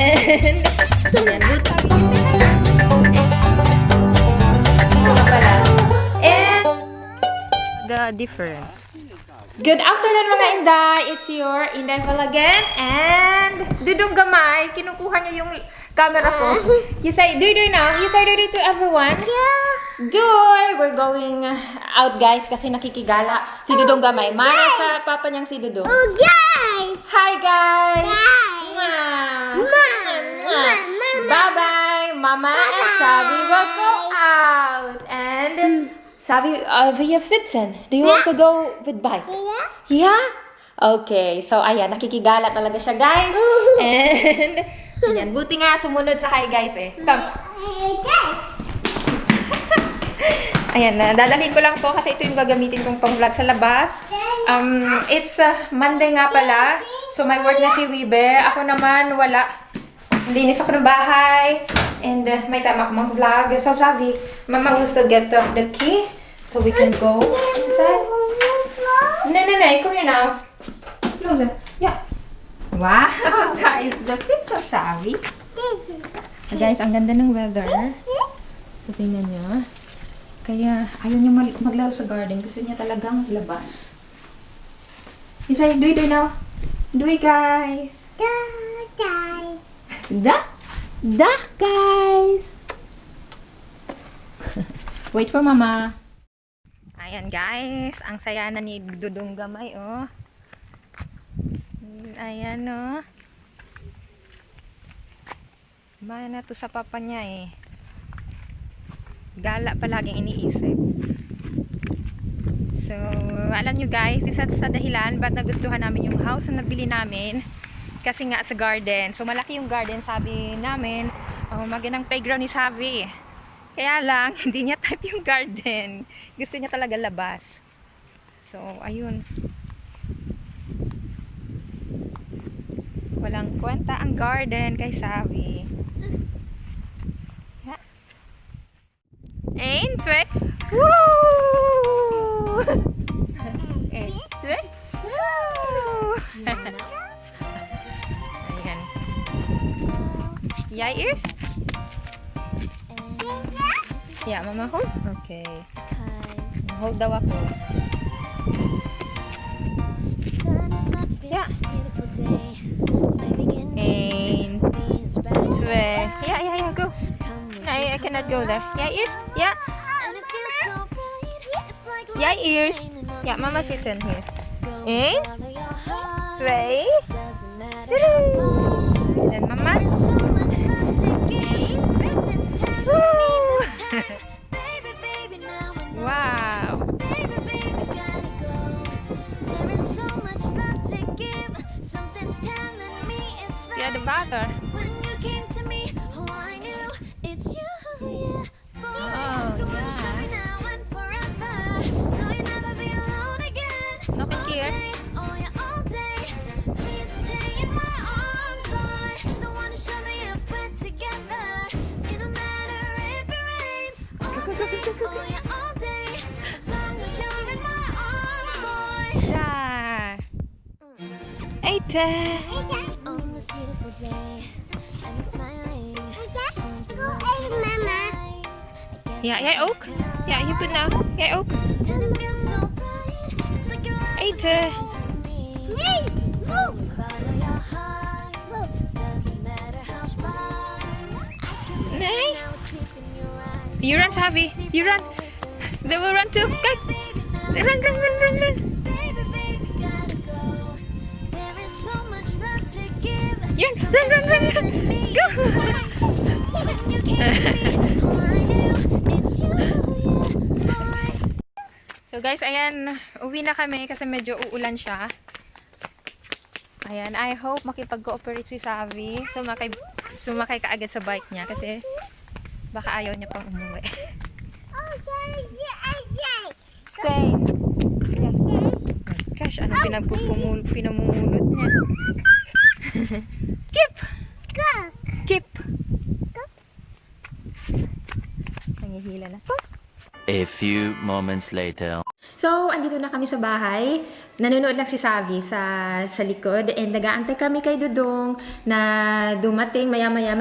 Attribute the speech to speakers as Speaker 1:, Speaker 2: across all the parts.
Speaker 1: And, yan, good. And,
Speaker 2: The difference.
Speaker 1: good afternoon mga Inday! It's your Inday Val again. And, Dudong Gamay, kinukuha niya yung camera ko. You say, Doy now. You say Doy to everyone. Doy! We're going out guys kasi nakikigala si Dudong Gamay. Mana sa papa niyang si Dudong.
Speaker 3: Oh, guys!
Speaker 1: Hi guys!
Speaker 3: Hi!
Speaker 1: Bye-bye! Mama and Sabi will go out. And Sabi, via Fitsen, do you want to go with bike? Yeah? Okay. So, ayan, nakikigala talaga siya, guys. And, ayan, buti nga sumunod sa hi, guys, eh. Come. Ayan, dadalhin ko lang to kasi ito yung gagamitin kong pang-vlog sa labas. It's Monday nga pala. So, may work na si Wibe. Ako naman, wala. Linis ako ng bahay. And may time ako mag-vlog. So, sabi, Mama wants to get the key so we can go inside. No. Come here now. Closer. Yeah. Wow, guys. The kids so savvy. Guys, ang ganda ng weather. So, tingnan nyo. Kaya, ayaw niya maglaro sa garden. Gusto niya talagang labas. You say, do it now. Do it, guys. Da, guys! Wait for Mama. Ayan, guys. Ang saya na ni Dudong Gamay, oh. Ayan, oh. Maya na to sa papa niya, eh. Gala palaging iniisip. So, alam nyo, guys, isa sa dahilan ba't nagustuhan namin yung house na nabili namin. Kasi nga sa garden. So, malaki yung garden, sabi namin. Magandang playground ni Sabi. Kaya lang, hindi niya type yung garden. Gusto niya talaga labas. So, ayun. Walang kwenta ang garden kay Sabi. Yeah. Ain, twe. Woo! Ain, twe. Woo! Yay ears? Yeah, Mama hold? Okay. Hold daw ako. Yeah. And yeah, go. No, I cannot go there. Yeah, ears? Yeah. Yeah, ears. Yeah, Mama sits in here. And three. And then Mama. Wow. You're the brother. No here. There. Eita. Yeah, oak. Yeah, you put now. Yeah, oak. Eita. Nay. You run, Sabi. You run. They will run too. Go. Run. Run. Go. So guys, ayan. Uwi na kami kasi medyo uulan siya. Ayan. I hope makipag-cooperate si Savi. Sumakay kaagad sa bike niya kasi baka ayaw niya pang umuwi. Stay. Gosh, ano pinamumulot niya? Keep. Nangihila na.
Speaker 4: A few moments later.
Speaker 1: So, andito na kami sa bahay. Nanonood lang si XAVY sa likod. And nag-aantay kami kay Dudong na dumating. Maya-maya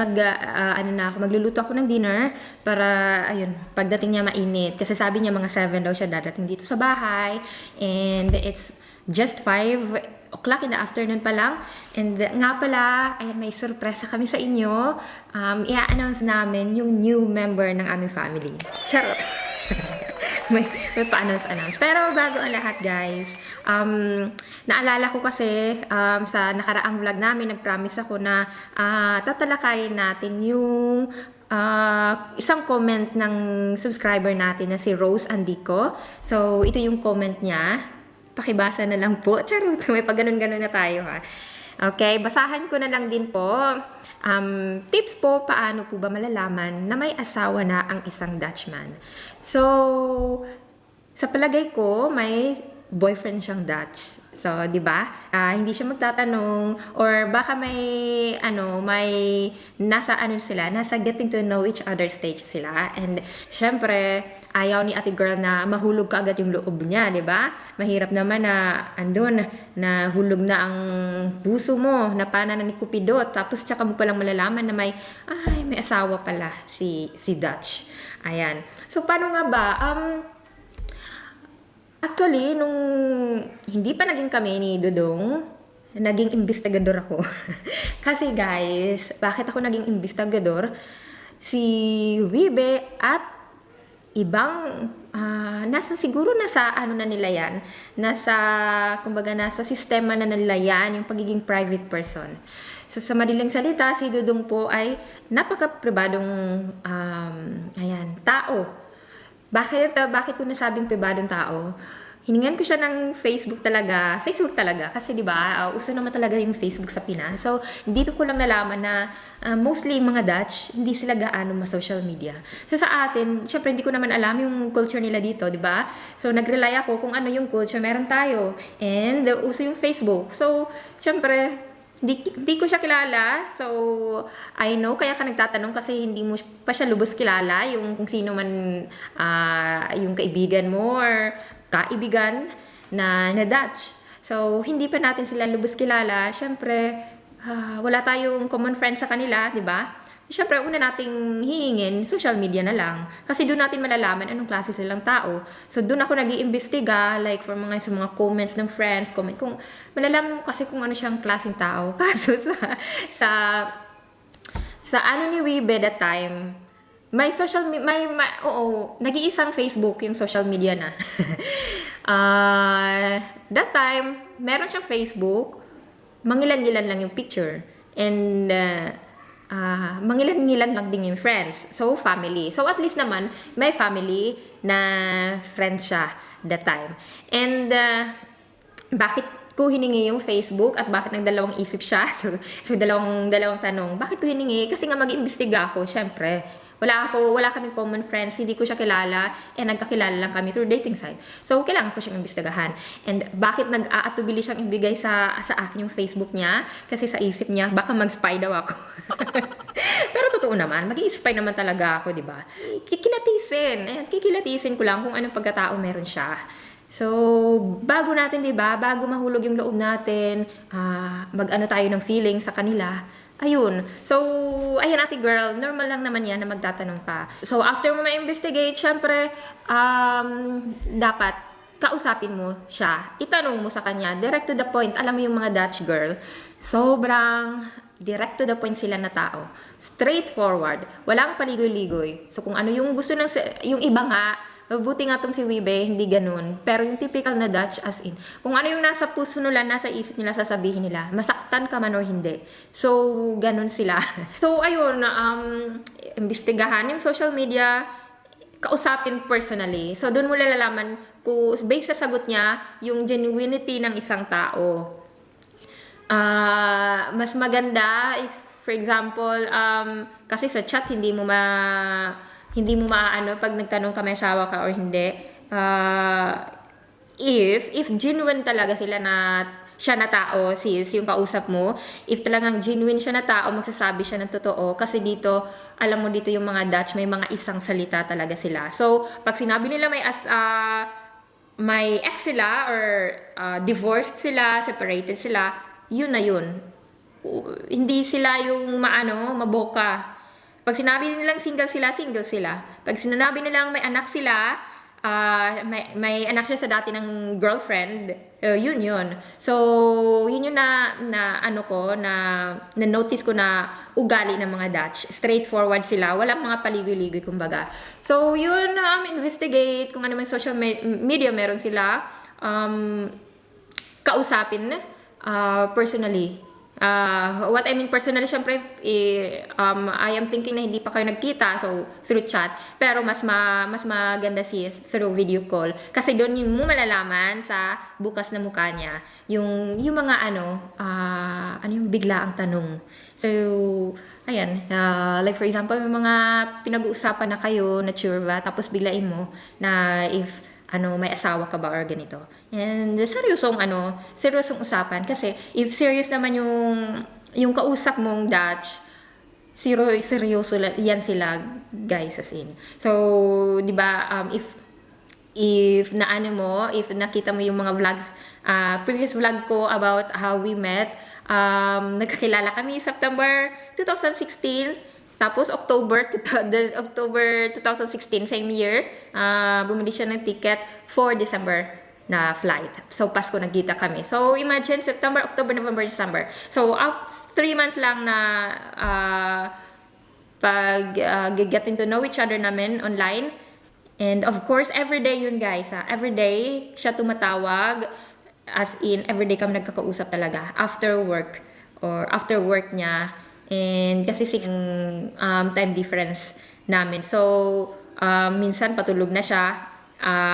Speaker 1: magluluto ako ng dinner para, ayun, pagdating niya mainit. Kasi sabi niya mga 7 daw siya dadating dito sa bahay. And it's just 5 o'clock in the afternoon pa lang. And nga pala, ayan, may surpresa kami sa inyo. I-announce namin yung new member ng aming family. Charot! may pa-announce. Pero bago ang lahat, guys, naalala ko kasi sa nakaraang vlog namin, nag-promise ako na tatalakayin natin yung isang comment ng subscriber natin na si Rose Andico. So, ito yung comment niya. Pakibasa na lang po. Charot, may pag ganun-ganun na tayo, ha. Okay, basahan ko na lang din po. Tips po, paano po ba malalaman na may asawa na ang isang Dutchman? So, sa palagay ko, may boyfriend siyang Dutch. So, 'di ba? Hindi siya magtatanong or baka may nasa getting to know each other stage sila. And syempre, ayaw ni ate girl na mahulog ka agad yung loob niya, 'di ba? Mahirap naman na andun na hulog na ang puso mo, na pana na ni Cupido, tapos tsaka mo palang malalaman na may asawa pala si Dutch. Ayan. So, paano nga ba? Actually, nung hindi pa naging kami ni Dudong, naging investigador ako. Kasi guys, bakit ako naging investigador? Si Wibe at ibang, siguro nasa na nila yan, nasa sistema na nila yan, yung pagiging private person. So, sa madaling salita, si Dudong po ay napaka-pribadong, tao. Bakit ko nasabing pribadong tao? Hiningan ko siya ng Facebook talaga. Kasi 'di ba, uso naman talaga yung Facebook sa Pinas. So, dito ko lang nalaman na mostly mga Dutch, hindi sila gaano ma-social media. So, sa atin, syempre hindi ko naman alam yung culture nila dito, 'di ba? So, nag-rely ako kung ano yung culture meron tayo. And uso yung Facebook. So, syempre Di ko siya kilala. So, I know, kaya ka nagtatanong kasi hindi mo pa siya lubos kilala, yung kung sino man yung kaibigan mo or kaibigan na Dutch. So, hindi pa natin sila lubos kilala. Siyempre, wala tayong common friends sa kanila, di ba? Siyempre, una nating hihingin, social media na lang. Kasi doon natin malalaman anong klase silang tao. So, doon ako nag-iimbestiga, like for sa mga comments ng friends, comment kung malalaman mo kasi kung ano siyang klaseng tao. Kaso sa ni Wibe that time, may nag-iisang Facebook yung social media na. That time, meron siyang Facebook, mangilan-ngilan lang yung picture. And mangilan-ngilan lang din yung friends. So, family. So, at least naman, may family na friends siya that time. And, bakit ko hiningi yung Facebook at bakit nagdalawang isip siya? So dalawang tanong. Bakit ko hiningi? Kasi nga mag-iimbestiga ako, syempre. Wala kaming common friends, hindi ko siya kilala, nagkakilala lang kami through dating site. So, kailangan ko siyang imbestigahan. And bakit nag-aatubili siyang ibigay sa akin yung Facebook niya? Kasi sa isip niya, baka mag-spy daw ako. Pero totoo naman, mag-i-spy naman talaga ako, di ba? Kikilatisin ko lang kung anong pagkatao meron siya. So, bago natin, di ba? Bago mahulog yung loob natin, mag-ano tayo ng feeling sa kanila. Ayun. So, ayan ate girl, normal lang naman yan na magtatanong ka. So, after mo ma-investigate, syempre, dapat kausapin mo siya. Itanong mo sa kanya, direct to the point. Alam mo yung mga Dutch girl, sobrang direct to the point sila na tao. Straightforward. Walang paligoy-ligoy. So, kung ano yung gusto yung iba nga, mabuti nga tong si Wibe, hindi ganun. Pero yung typical na Dutch as in, kung ano yung nasa puso nila, nasa isip nila, sasabihin nila, masaktan ka man or hindi. So, ganun sila. So, ayun, imbestigahan yung social media, kausapin personally. So, doon mo lalaman kung based sa sagot niya, yung genuinity ng isang tao. Mas maganda, if, for example, kasi sa chat, hindi mo maaano pag nagtanong ka may asawa ka or hindi. If genuine talaga siya na tao, yung kausap mo, if talagang genuine siya na tao, magsasabi siya ng totoo. Kasi dito, alam mo dito yung mga Dutch, may mga isang salita talaga sila. So, pag sinabi nila may ex sila or divorced sila, separated sila, yun na yun. Hindi sila yung maboka. Pag sinabi nilang single sila. Pag sinabi nilang may anak sila, may anak siya sa dati ng girlfriend, yun. So, yun yung na-notice ko na ugali ng mga Dutch. Straightforward sila, walang mga paligoy-ligoy kumbaga. So, yun, investigate kung ano may social media meron sila, kausapin personally. What I mean personally, syempre, I am thinking na hindi pa kayo nagkita, so through chat. Pero mas maganda sis through video call. Kasi doon mo malalaman sa bukas na mukha niya yung mga yung biglaang tanong. So, ayan, like for example, may mga pinag-uusapan na kayo na tsurba, tapos biglain mo na if may asawa ka ba or ganito. And seryosong usapan kasi if serious naman yung kausap mong Dutch, seryoso yan sila, guys, as in. So, 'di ba, if nakita mo yung mga vlogs, previous vlog ko about how we met, nagkakilala kami September 2016. Tapos October 2016, same year, bumili siya ng ticket for December na flight. So Pasko nagkita kami. So imagine September, October, November, December. So 3 months lang na getting to know each other namin online. And of course, everyday yun guys. Everyday siya tumatawag. As in, everyday kami nagkakausap talaga. After work niya. And kasi time difference namin. So, minsan patulog na siya,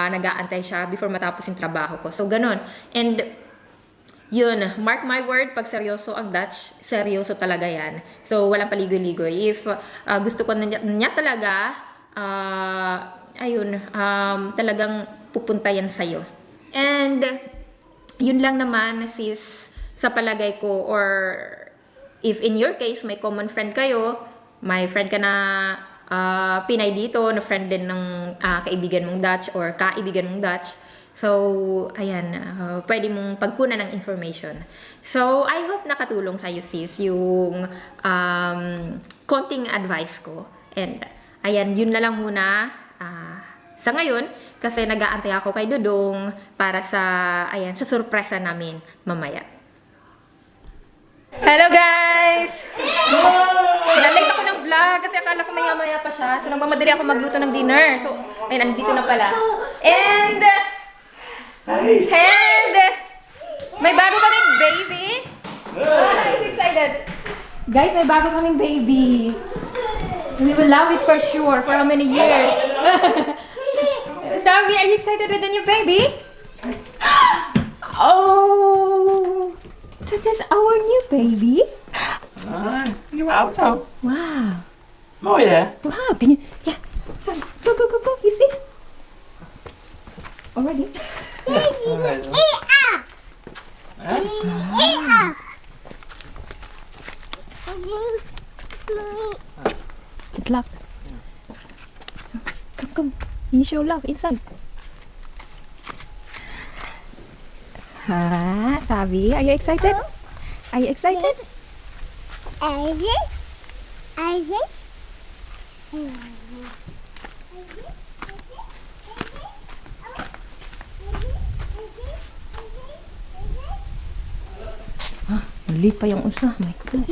Speaker 1: nag-aantay siya before matapos yung trabaho ko. So, ganun. And, yun, mark my word, pag seryoso ang Dutch, seryoso talaga yan. So, walang paligoy-ligoy. If gusto ko niya talaga, talagang pupunta yan sa'yo. And, yun lang naman, sis, sa palagay ko, or if in your case, may common friend kayo, may friend ka na Pinay dito, na friend din ng kaibigan mong Dutch or kaibigan mong Dutch. So, ayan, pwede mong pagkunan ng information. So, I hope nakatulong sa'yo sis yung konting advice ko. And, ayan, yun na lang muna sa ngayon kasi nag-aantay ako kay Dudong para sa surpresa namin mamaya. Hello guys! Nalate ako ng vlog kasi akala ko maya-maya pa siya. So nagmamadali ako magluto ng dinner. So, ayun, andito na pala. And may bago kaming baby. I'm excited. Guys, may bago kaming baby. We will love it for sure. For how many years? Sabi, are you excited with the new baby? Oh! That is our new baby.
Speaker 4: New auto.
Speaker 1: Wow.
Speaker 4: Mooi hè?
Speaker 1: Wow, can you... Yeah. Sorry. Go. You see? Already? It's locked. Come. You show love inside. Sabi, are you excited? Are you excited? Mali pa yung usa. My God.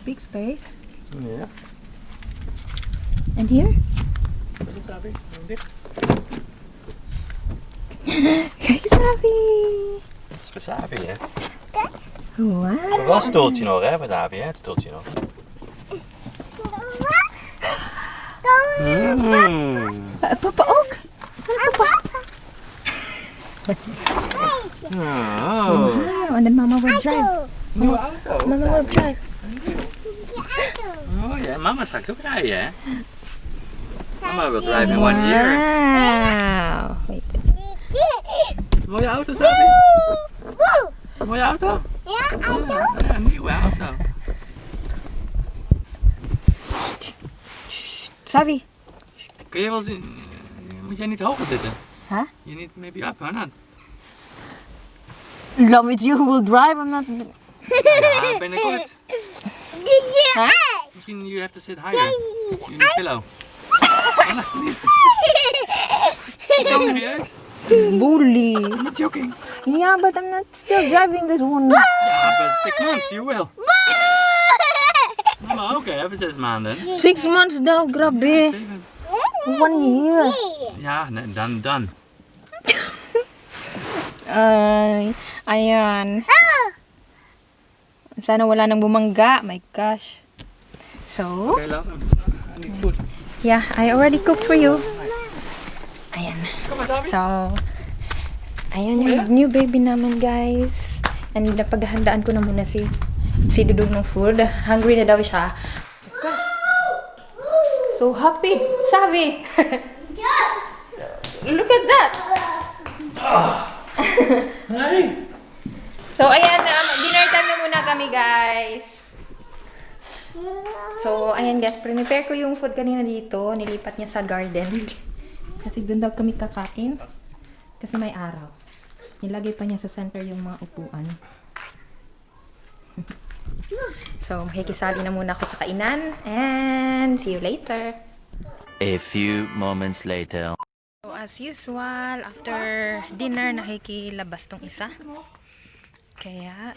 Speaker 1: Big space.
Speaker 4: Ja.
Speaker 1: And here?
Speaker 4: Wat is hem, Sabi? Dicht.
Speaker 1: Kijk, Sabi.
Speaker 4: Dat is voor Sabi, hè?
Speaker 1: Wow.
Speaker 4: Wel een stoeltje nog, hè? Voor Sabi, hè? Het stoeltje nog.
Speaker 1: Papa ook. Papa.
Speaker 4: Oh.
Speaker 1: Wow, and then Mama will drive.
Speaker 4: Nieuwe auto.
Speaker 1: Mama will drive.
Speaker 4: Oh ja, mama straks ook rijden, hè? Mama will drive in 1 year.
Speaker 1: Wow. Wait.
Speaker 4: Mooie auto, Sabi. Mooie auto?
Speaker 3: Ja, auto.
Speaker 4: Ja, een nieuwe auto.
Speaker 1: Sabi.
Speaker 4: Kun je wel zien? Moet jij niet hoger zitten?
Speaker 1: Huh?
Speaker 4: You need maybe up or not?
Speaker 1: Love it, you will drive. I'm not...
Speaker 4: Ja, binnenkort.
Speaker 1: Huh?
Speaker 4: Misschien you have to sit higher. You need pillow. Ben je serieus?
Speaker 1: Bully.
Speaker 4: I'm not joking.
Speaker 1: Yeah, but I'm not still driving this one.
Speaker 4: Ja, but 6 months you will. Maar oké, even 6 maanden.
Speaker 1: 6 months daw, grabe.
Speaker 4: 7.
Speaker 1: 1 year.
Speaker 4: Ja, nee, dan.
Speaker 1: Ay, ayan. Sana wala nang bumangga. My gosh. So,
Speaker 4: Okay, love. I need food.
Speaker 1: yeah, I already cooked for you. Ayan.
Speaker 4: Kom maar, Sabi.
Speaker 1: So, ayan yung new baby naman, guys. And napaghandaan ko na muna si Dudong ng food. Hungry na daw siya. Gosh. So happy. Sabi. Look at that.
Speaker 4: Hey!
Speaker 1: So, ayan. Dinner time na muna kami, guys. So, ayan, guys. Prepare ko yung food kanina dito. Nilipat niya sa garden. Kasi doon daw kami kakain. Kasi may araw. Nilagay pa niya sa center yung mga upuan. So, makikisali na muna ako sa kainan. And see you later.
Speaker 5: A few moments later.
Speaker 1: So, as usual, after dinner, nakikilabas tong isa. Kaya,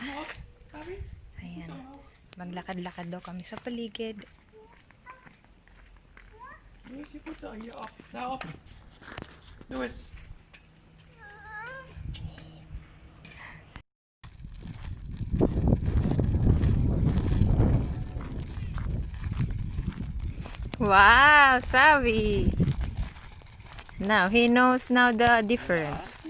Speaker 1: ayan. Maglakad-lakad daw kami sa paligid.
Speaker 4: Doe eens je voeten hier op. Daarop. Doe eens.
Speaker 2: Wow, Savi. Now he knows now the difference.